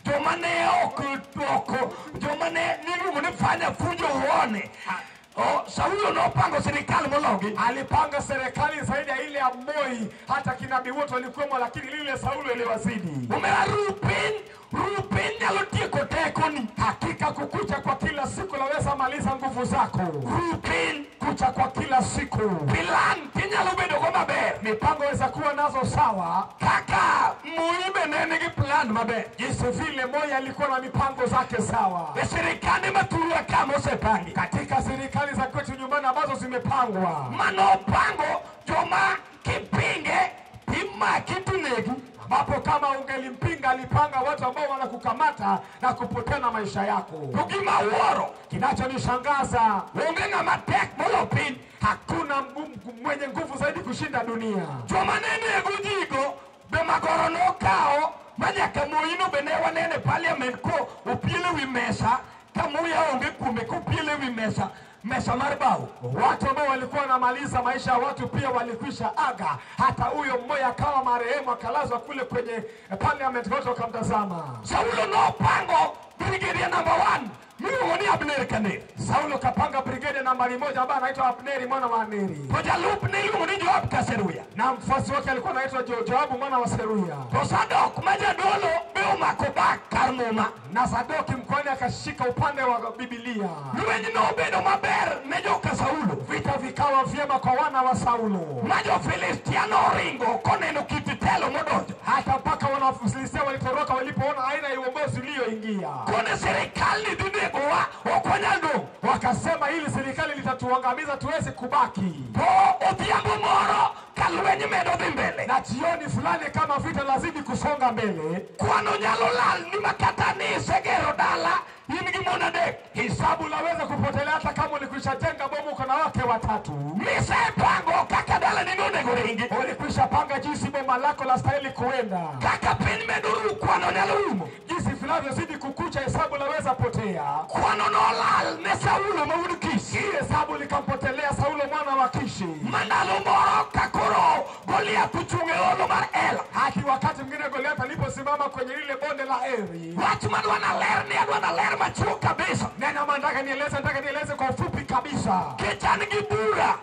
Joma ne ok joma ne niluongo ni fanya fujo uone. Saulo nopango serikali mologi. Alipanga serikali zaidi ya ile ya Moi, hata kinabii wote walikuwemo, lakini lile Saulo iliwazidi. Omera rupin nyalo tieko tekoni. Hakika kukucha kwa kila siku laweza maliza nguvu zako. Rupin kucha kwa kila siku. Plan tinyalo bedo go maber. Mipango weza kuwa nazo sawa. Kaka Moi be ne nigi plan maber. Jinsi vile Moi alikuwa na mipango zake sawa. E serikali mathurwa kama osepangi. Katika serikali za kwetu nyumbani ambazo zimepangwa. Mano pango joma kipinge timaki tunegi. Ambapo kama ungelimpinga alipanga watu ambao wanakukamata na kupotea na maisha yako. To gima wuoro, Kinachonishangaza, onge ng'ama tek molo piny. hakuna mwenye nguvu zaidi kushinda dunia. Joma ne nego jigo be magoro nokawo ma nyaka Moi no be ne wanene parliament ko opielo wi mesa ka muya onge kuome kopielo wi mesa mesa mar bao. Watu ambao walikuwa wanamaliza maisha ya watu pia walikwisha aga. Hata huyo mmoja akawa marehemu akalazwa kule kwenye parliament, wote wakamtazama. Saulo nopango brigadier number 1 miluongo ni Abner Kaner. Saulo kapanga brigade nambari 1 ambaye anaitwa Abneri mwana wa Neri. To jalupne iluongo ni Joab ka Seruya. Na mfuasi wake alikuwa anaitwa Joabu mwana wa Seruya. To Sadok ma jadolo be omako bak kar muma. Na Sadoki mkuhani akashika upande wa Biblia. Lweny nobedo maber ne joka Saulo. Vita vikawa vyema kwa wana wa Saulo. Ma jo-Filistia noringo koneno kit telo modonjo. Hata mpaka wana wa Filistia walitoroka walipoona aina ya uongozi ulioingia. Kone serikali dhi negowa ok wanyal dong'. Wakasema hili serikali litatuangamiza, tuweze kubaki. To odhiambo moro ka lweny medo dhi mbele. Na jioni fulani kama vita lazidi kusonga mbele, Kwano nyalo lal ni makata ni isegero dala in gi mon adek. hisabu laweza kupotelea hata kama ulikwisha jenga bomu uko na wake watatu. Misepango kaka dalani nonego ringi. Ulikwisha panga jinsi boma lako la stahili kuenda. Kaka piny medo ru kwano nyalo rumo. Jinsi vinavyozidi kukucha hesabu laweza potea. Kwano nolal ne Saulo ma wuod Kish. Hii hesabu likampotelea Saulo mwana wa Kishi. Ma ndalo moro ka koro Goliath ochung' e holo mar Ela. Hadi wakati mwingine Goliath aliposimama kwenye lile bonde la Eri. Wach madwa naler ni adwa naler machuok kabisa. Neno nataka nieleze, nataka nieleze kwa ufupi kabisa. Nikech an gi bura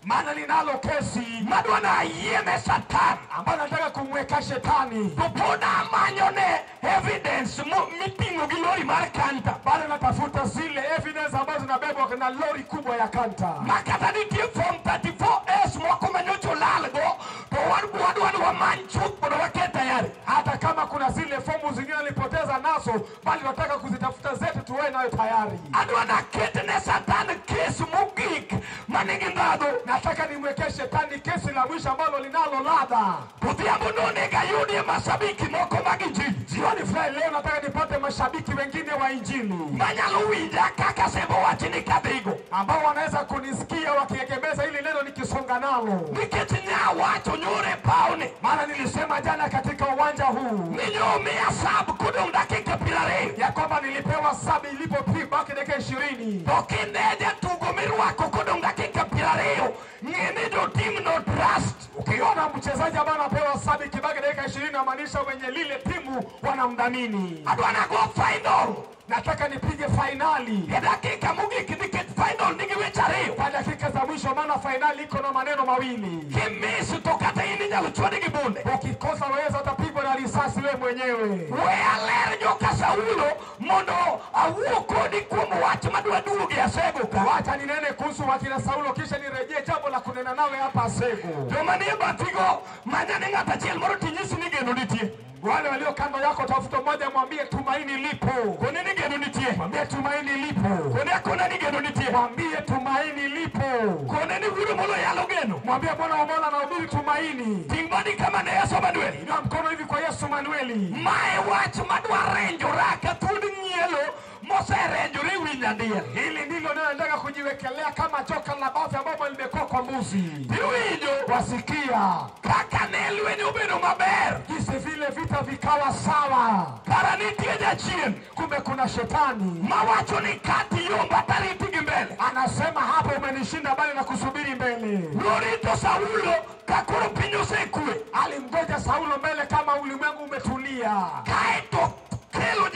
Maana ninalo kesi madwa nayiene Satan. ambayo nataka kumweka shetani. To pod amanyone evidence miting'o gi lori mar kanta. Bado natafuta zile evidence ambazo zinabebwa na lori kubwa ya kanta. Ma kata nitie form 34S moko manyocha olalgo to wadwa ni wamany chuth mondo waket tayari. Hata kama kuna zile fomu zingine alipoteza nazo, bali nataka kuzitafuta zetu tuwe nayo tayari. Adwa naket ne Satan kes mogik manigi ndhadhu. Nataka nimwekee shetani kesi la mwisho ambalo linalo ladha. Odhiambo nonego ayudie mashabiki moko mag injili Jioni fulani leo nataka nipate mashabiki wengine wa injili manyalo winja kaka sembo wachni kadhigo. ambao wanaweza kunisikia wakiegemeza hili neno nikisonga nalo. Nikech nyawacho nyoro e pawni Maana nilisema jana katika uwanja huu ni nyomiya sub kodong' dakika 20. ya kwamba nilipewa sabi ilipobaki dakika 20. To kine jatugo mirwako kodong' dakika 20 ng'e ni jo team no trust. Ukiona mchezaji ambaye anapewa sabi kibaki dakika 20 inamaanisha wenye lile timu wanamdhamini. Adwa nago final Nataka nipige fainali e dakika mogik nikech final nigi weche ariyo. kwa dakika za mwisho, maana fainali iko na maneno mawili. Kimiss to kata in inyalo chwadi gi bunde. Ukikosa waweza utapigwa na risasi wewe mwenyewe. We aler joka Saulo mondo awuo kodi kuom wach madwa duogo e Asego ka. Wacha ninene kuhusu wakina Saulo kisha nirejee jambo la kunena nawe hapa Asego. Joma nie bathigo manyane ng'at achiel moro tinyisi ni geno nitie. Wale walio kando yako, tafuta mmoja, mwambie tumaini lipo. Kone ni geno nitie. Mwambie tumaini lipo. Kone akona ni geno nitie. Mwambie tumaini lipo. Kone ni wuod Omolo yalo geno. Mwambie Bwana Omola anahubiri tumaini. Ting' badi kama ne Yesu Manuel. Inua mkono hivi kwa Yesu Manueli. Mae wach madwa renjora ka thuond nyielo moserenjore e wi nyandiel. Hili ndilo neno nataka kujiwekelea kama joka la bafu ambapo limekuwa kwa mbuzi. Iwinjo Wasikia kaka ne lweny obedo maber. jinsi vile vita vikawa sawa. Kara nitie jachien Kumbe kuna shetani mawacho ni kati yomba tariti gi mbele. anasema hapo umenishinda, bali na kusubiri mbele. Norito Saulo ka koro piny osekwe. Alimgoja Saulo mbele kama ulimwengu umetulia. Kaeto kelo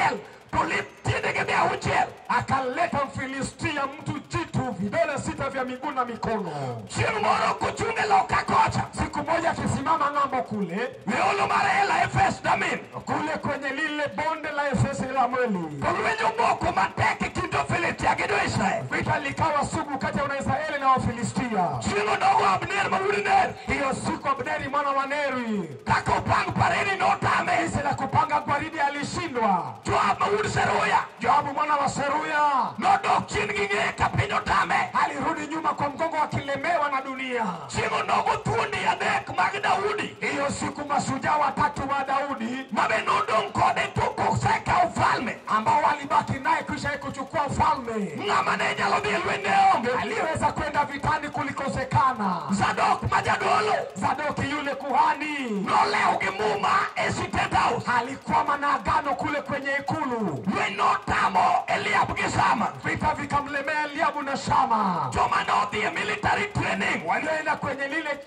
auchiel to lith tiendege be auchiel. Akaleta Mfilistia mtu jitu, vidole 6 vya miguu na mikono. Chieng' moro kochung' e loka kocha, Siku moja akisimama ng'ambo kule, e holo mar Ela Efes Damin, kule kwenye lile bonde la Efesi la Mweli, to lweny omoko matek e kind jo-Filistia gi jo-Israel. vita likawa sugu kati ya Wanaisraeli na Wafilistia. Chieng' onogo Abner ma wuod Ner, Hiyo siku Abneri mwana wa Neri, kaka opang pareni notame. jinsi la kupanga gwaridi alishindwa. Joab ma wuod Zeruya Joabu mwana wa Seruya nodok chien gi ng'eye ka piny otame. alirudi nyuma kwa mgongo akilemewa na dunia. Chieng' onogo thuondi adek mag Daudi Hiyo siku mashujaa watatu wa Daudi ma be nodong' kode tok osekawo ufalme, ambao walibaki naye kisha yeye kuchukua ufalme, ng'ama ne nyalo dhi e lweny ne onge. aliyeweza kwenda vitani kulikosekana. Zadok ma jadolo Zadoki yule kuhani nolewo gi muma e State House. alikwama na agano kule kwenye ikulu. Lweny notamo Eliab gi Sama. Vita vikamlemea Eliabu na Shama, Joma nodhi e military training. walioenda kwenye lile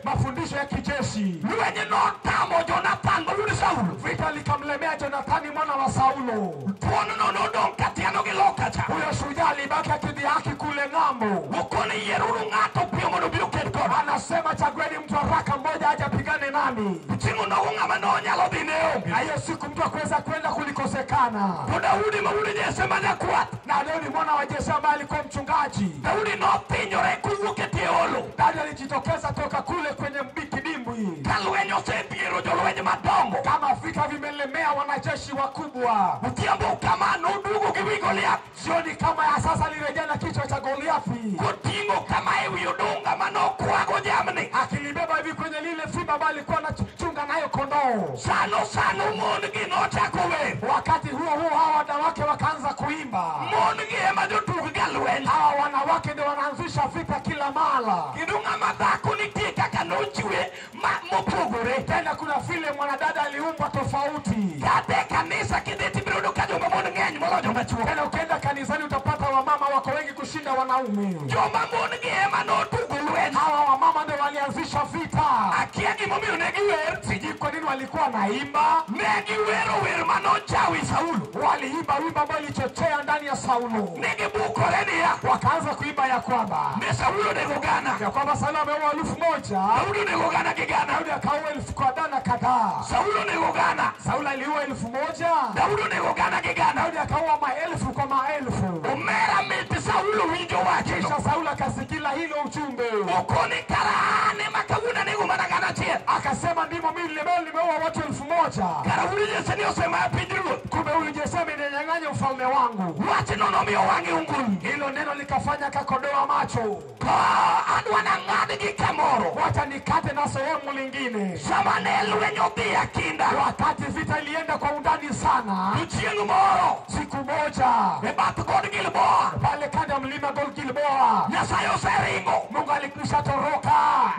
mafundisho ya kijeshi. Lweny notamo Jonathan ma wuod Saulo. Vita likamlemea Jonathani mwana wa Saulo. Thuon-no nodong' katieno gi loka cha. Huyo shujaa alibaki akidhihaki kule ng'ambo, Okoni yieruru ng'ato piyo mondo obi oked koda. anasema chagueni mtu haraka mmoja aje apigane nami. Chieng' onogo ng'ama nonyalo dhi ne onge. Na hiyo siku mtu akuweza kwenda kulikosekana. To Daudi ma wuod Jesse ma jakwath, Na Daudi mwana wa Jese ambaye alikuwa mchungaji, Daudi nothinyore kowuok e tie holo. Daudi alijitokeza toka kule kwenye kidimbwi, Ka lweny osedhiero jolweny madongo. kama vita vimelemea wanajeshi wakubwa. Odhiambo kama noduogo gi wi Goliath Jioni kama ya sasa alirejea na kichwa cha Goliathi, koting'o kama e wi odunga manokwago jamni. akilibeba hivi kwenye lile fimbo ambayo alikuwa anachunga nayo kondoo. Sano sano mon gi nochako wer. Wakati huo huo, hawa wanawake wakaanza kuimba. Mon gi ema jotug ga lweny. Hawa wanawake ndio wanaanzisha vita kila mara. Kendo ng'ama dhako nitie kaka nochwe ma mopogore. Tena kuna vile mwanadada aliumbwa tofauti. Kata e kanisa kidhi tibiro yudo ka joma mon ng'eny moloyo joma chuo. Tena ukienda kanisani utapata wamama wako wengi kushinda wanaume. Joma mon gi ema notugo lweny. Hawa wamama ndio walianzisha vita. Akia gimomiyo ne giwer. Sijui kwa nini walikuwa naimba. Ne giwero wer manochawi Saulo. Waliimba wimbo ambao ilichochea ndani ya Saulo. Ne gibukore niya, Wakaanza kuimba ya kwamba ne Saulo onego gana. ya kwamba Saulo ameua 1000, Daudi onego gana gi gana. Daudi akaua elfu kadhaa na kadhaa. Saulo onego gana. Saulo aliua 1000, Daudi onego gana gi gana. Daudi akaua maelfu kwa maelfu. Omera mit Saulo winjo wachno. Kisha Saulo akasikila hilo ujumbe, Okoni kara an ema kawuono anego mana gana achiel. akasema ndimo mimi leo nimeua watu 1000. Kara wuod Jesse ni osemaya pinyruoth. Kumbe huyu Jesse ameninyang'anya ufalme wangu. Wachno nomiyo wang'e ongul. Hilo neno likafanya akakodoa macho. Ka adwa nang'adgi kamoro. Wacha nikate na sehemu lingine. Sama ne lweny odhi akinda. Wakati vita ilienda kwa undani sana, To chieng' moro siku moja e bath god Gilboa, pale kando ya mlima Gilboa, Nyasaye oseringo. Mungu alikwisha toroka.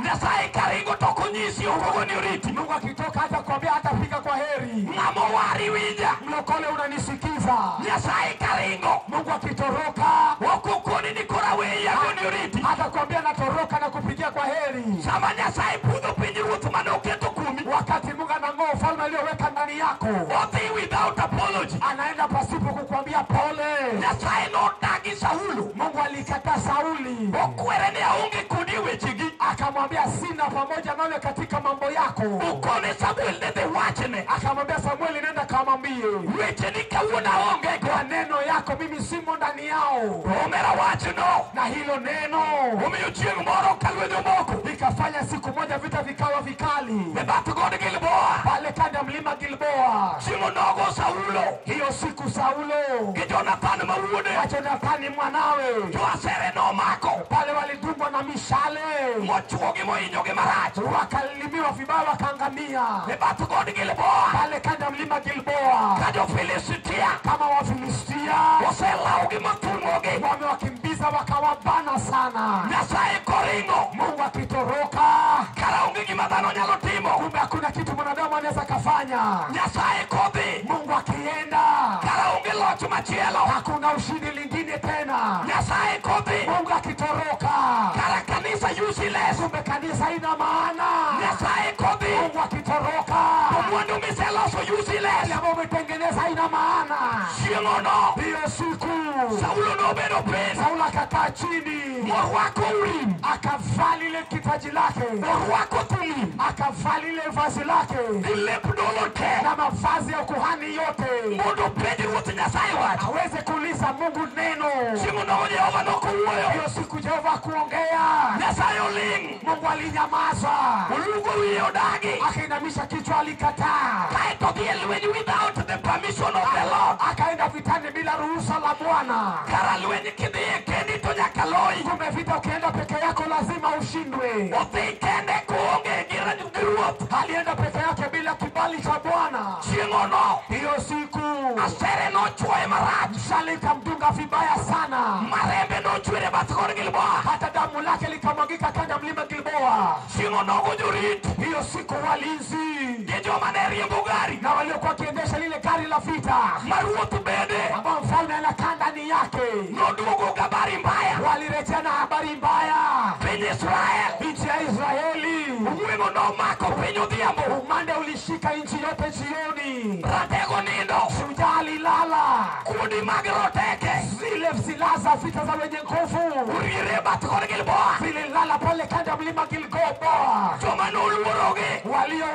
Nyasaye karingo to ok onyisi ok ogoni oriti. Mungu akitoka hata kuambia hatafika kwa heri. Ng'ama owari winja. Mlokole unanisikiza? Nyasaye karingo Mungu akitoroka ok okoni ni koro aweyi agoni oriti. hata kuambia natoroka na kupigia kwa heri. Sama Nyasaye pudho pinyruoth mane oketo kuomi, Wakati Mungu anang'oa ufalme aliyoweka ndani yako, odhi without apology. anaenda pasipo kukuambia pole. Nyasaye nodagi Saulo. Mungu alikataa Sauli, Okwere ni aonge kodi e wechegi. akamwambia sina pamoja nawe katika mambo yako. Okone Samuel ne dhi wachne. Akamwambia Samueli, nenda kamwambie Wecheni kawuono aonge go. maneno yako mimi simo ndani yao. Omera wachno. Na hilo neno Omiyo chieng' moro ka lweny omoko likafanya siku moja vita vikawa vikali e bath god Gilboa. pale kando ya mlima Gilboa. Chieng' onogo Saulo Hiyo siku Saulo gi Jonathan ma wuode na Jonathani mwanawe jo asere nomako pale walidungwa na mishale, mochuogi mohinyogi marach wakalimiwa vibaya, wakaangamia e bath god Gilboa. pale kando ya mlima Gilboa, Ka jo-Filistia kama Wafilistia oselawgi mothung'ogi. wamewakimbiza wakawabana sana. Nyasaye koringo Mungu akitoroka, kara onge gima dhano nyalo timo. kumbe hakuna kitu mwanadamu anaweza kafanya. Nyasaye kodhi Mungu akienda, kara onge loch machielo. hakuna ushindi lingine tena. Nyasaye kodhi Mungu akitoroka, kara kanisa useless. kumbe kanisa ina maana. Nyasaye kodhi Mungu akitoroka, to mwandu miseloso useless. yale ambayo umetengeneza ina maana. Chieng'ono Hiyo siku Saulo nobedo piny. Saulo akakaa chini, Morwako Urim. Akavaa lile kitaji lake, Orwako Thumim. Akavaa lile vazi lake Gi lep dolo te. Na mavazi ya ukuhani yote, Mondo openj Ruoth Nyasaye wach. Aweze kuuliza Mungu neno. Chieng'ono Jehova nokowuoyo. Hiyo siku Jehova kuongea, Nyasaye oling'. Mungu alinyamaza, Olugo wiye odagi. Akainamisha kichwa, alikataa. Kaeto dhi e lweny without the permission of the Lord. Akaenda vitani bila ruhusa la Bwana. Kara lweny kidhiye kendi to nyaka loyi. Kumbe vita ukienda peke yako lazima ushindwe. Odhi kende koonge gi gi ruoth. Alienda peke yake bila kibali cha Bwana. Chieng'ono Hiyo siku asere nochwoye marach. mshale ikamdunga vibaya sana, Marembe nochwer e bath kor Gilboa. Hata damu lake likamwagika kando ya mlima Gilboa. Chieng'onogo jorit Hiyo siku walinzi gi joma ne riembo gari na waliokuwa wakiendesha lile gari la vita ma ruoth bede ambao mfalme anakaa ndani yake noduogo gabari mbaya. Walirejea na habari mbaya. Piny Israel Nchi ya Israeli, ong'weng'o nomako piny odhiambo. Umande ulishika nchi yote jioni. Ratego nindo. Shujaa alilala, Kundi mag roteke zile silaha za vita za wenye nguvu oriere e bath kor Gilboa. Zililala pale kando ya mlima Gilboa. Joma noluorogi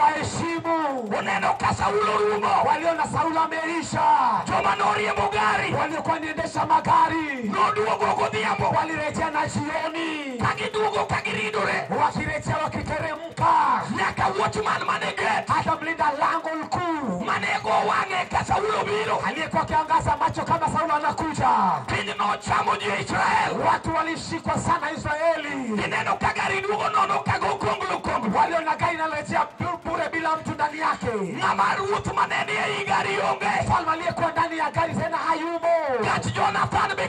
Waliowaheshimu oneno ka Saulo rumo. Waliona Saulo ameisha, Joma noriembo gari waliokuwa wanaendesha magari noduogo godhiambo. Walirejea na jioni, Ka giduogo ka giridore wakirejea wakiteremka, nyaka watchman mane gate hata mlinda lango mkuu mane go wang'e ka Saulo biro aliyekuwa akiangaza macho kama Saulo anakuja. Piny nochamo ji Israel. Watu walishikwa sana Israeli, Gineno ka gari duogo nono ka go konglo konglo. Waliona gari inarejea bure bila mtu ndani yake. Ng'ama ruoth mane ni ei gari onge. Mfalme aliyekuwa ndani ya gari tena hayumo. Gach Jonathan be